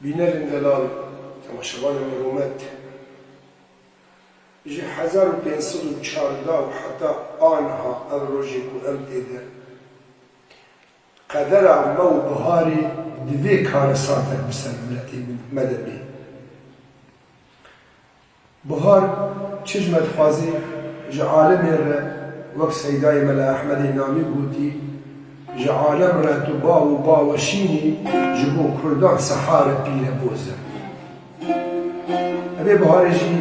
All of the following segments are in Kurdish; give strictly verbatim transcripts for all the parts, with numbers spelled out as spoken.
Bînerên delal, temaşevanên rûmet, ji hezar û pênc sed û çardeh û heta aniha ev rojê ku em tê de qedera me û Biharê di vê karesatek bi ser miletê me de bê. Bihar çi ji me dixwaze? Ji alemê re, wek Seydayê Mela Ehmedê Namî gotî, ji alem re tu bav û baweşînî, ji bo kurdan sehar e pîre boz e. Evê Biharê jî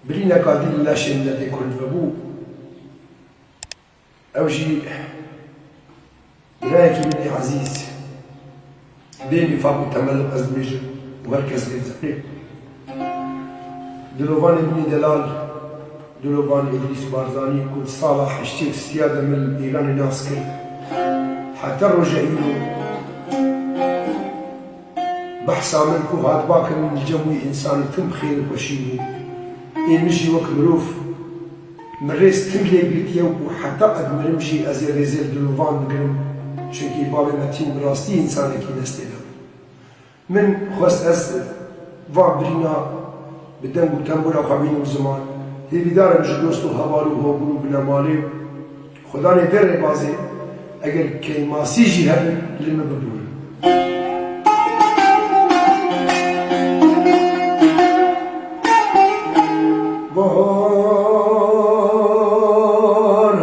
birîneka dî li leşê miletê kurd vebû. Ew jî birayekî min ê ezîz, bê nîfaq û temelliq ez dibêjim û her kes lê dizane. Dilovanê min ê delal, Dilovan Îdrîs Barzanî ku di sala heştê û sisiya de min li Îranê nas kir, heta roja îro behsa min ku hatibû kirin li cem wî însan tim xêr û xweşî bû. Ê min jî wek mirov min rêz tim lê girtiye û heta ez mirim jî ez ê rêzê li Dilovan bigirim. Çunkî bavê Metîn bi rastî însanekî destê de bû. Min xwest ez van birîna bi deng û tembûra xwe bînim ziman. Hêvîdar im ji dost û heval û hogir û bilemalê Xudanê vê rêbazê eger kêmasî jî hebin li min biborin. Bahar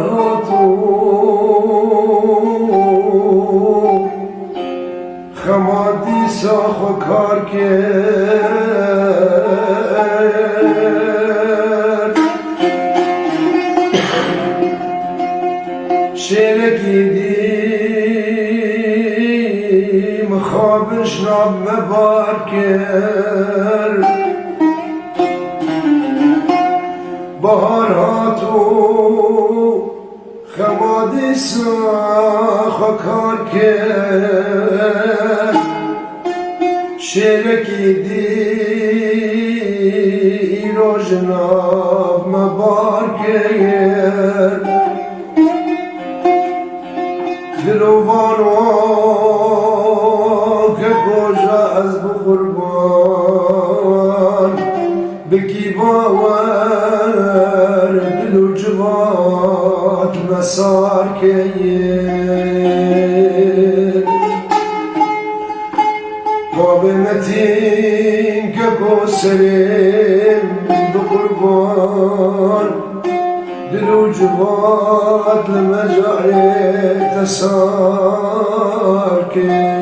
hat û xema dîsa xwe kar kir. Şêrekî dî mixabin ji nav me bar kir. Bahar hat û xema dîsa xwe kar kir. Şêrekî dî îro ji nav me bar kir. Dilovan wan kekoja ez bi qurban. Bikî bawer dil û civat me sar keye. Bavê Metîn keko serê min bi qurban. Dil û civat li me carê te sar keye.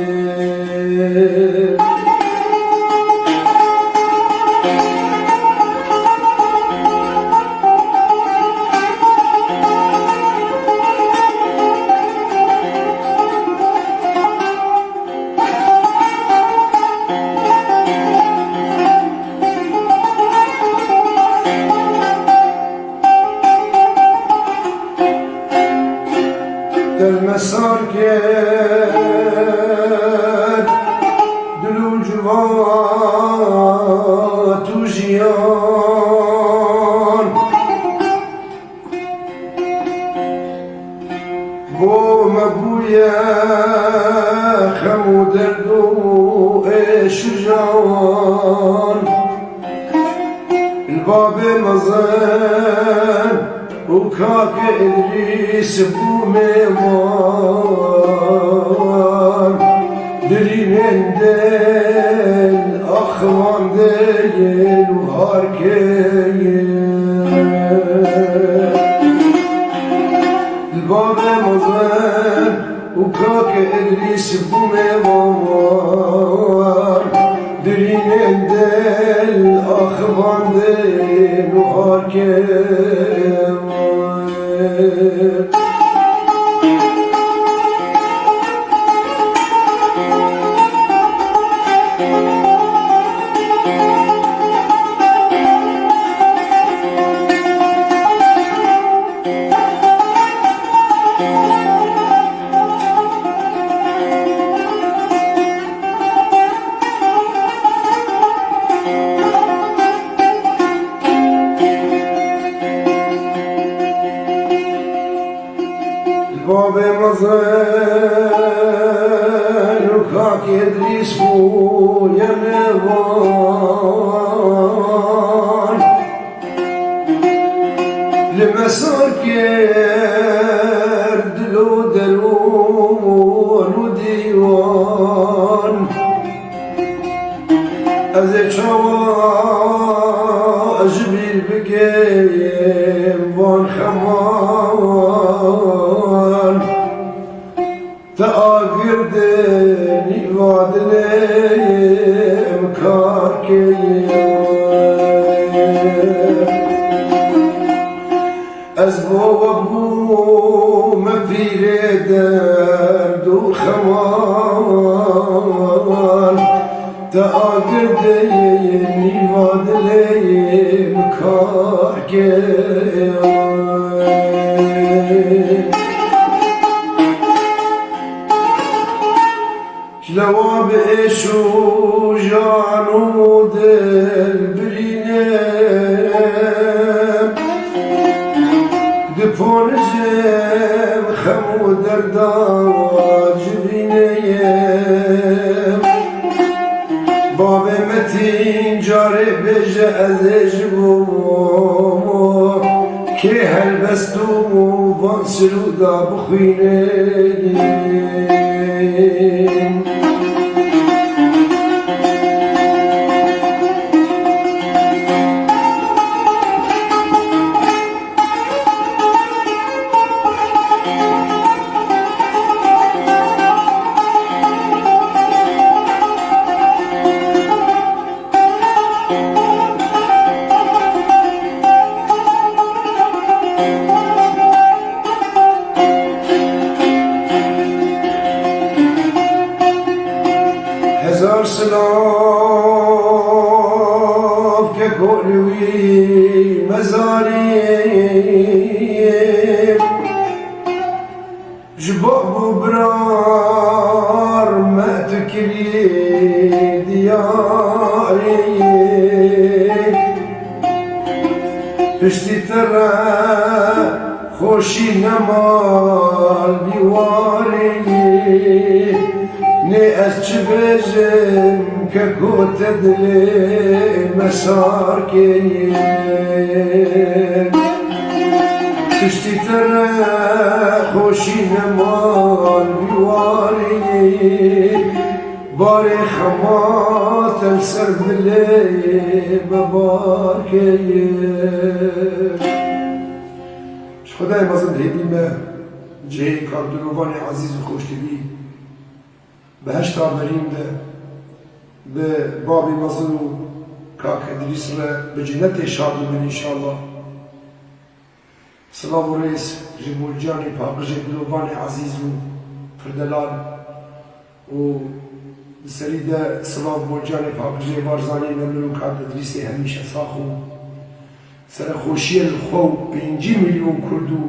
Dil me sar kir, dil û civat û jiyan. Bo me bûye xem û derd û êş û jan. Li babê mezin û kakê Îdrîs bû mêvan. Dirînên dil axivandin û har kirin. Li babê mezin û kakê Îdrîs bû mêvan. Dirînên dil axivandin û har kirin. Yeme van li me sar kir dil û derûn û dîwan. Ez ê çawa ji bîr bikim van xeman? Te agir de nîva dilê min kar keye. Ez bo we bûme pîrê derd û xeman. Te agir de nîva dilê min kar keye. Ji lewa bi êş û jan û dil birîne. Diponijim xem û derda civînê ye. Babê Metîn carê bêje ez ê ji bo kê helbest û van sirûda bixwîne. Hezar silav keko li wî mezarî. Ji bab û birar me tu kirî diyarî. Piştî te re xweşî nemal bîwarî. Nê ez çi bêjim keko te dilê me sar keye. Piştî te re xweşî nemal bîwarî. Barê xemat li ser dilê me bar keye. Ji Xwedayê mezin hêdî me cihê kak dilovanê ezîz û xweşdîvî behişta berîn de bi babê mezin û kak Îdrîs re bi cenetê şad bibin înşallah. Silav û rêz ji bo canê paqijê dilovanê ezîz û pirdelal û di serî de silav bo canê paqijê Barzanî Nemir û kak Îdrîsê hemîşe sax û serexweşiyê li xwe û pêncî milyon Kurd û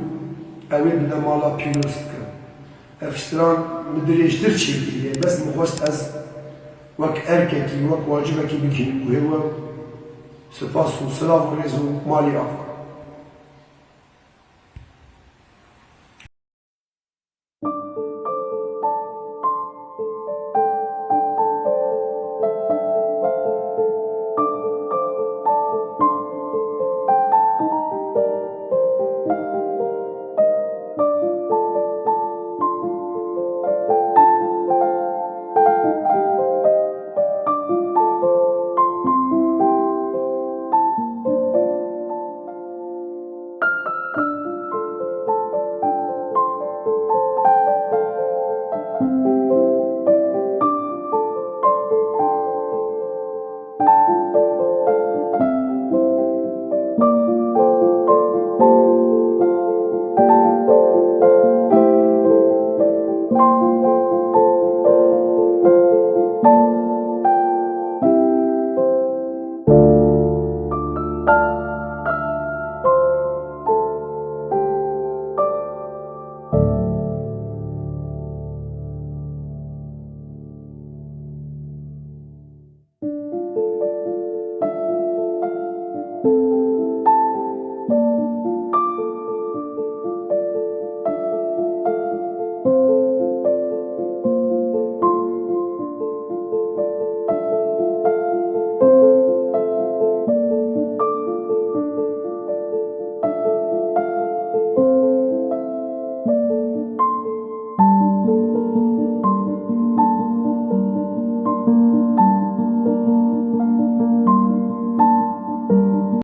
ew ê bi nemala pîroz dikim. Ev stran min dirêjtir çêkiriye, bes min xwest ez wek erkekî, wek wacibekî bikînim guhê we. Spas û silav û rêz û malî ava.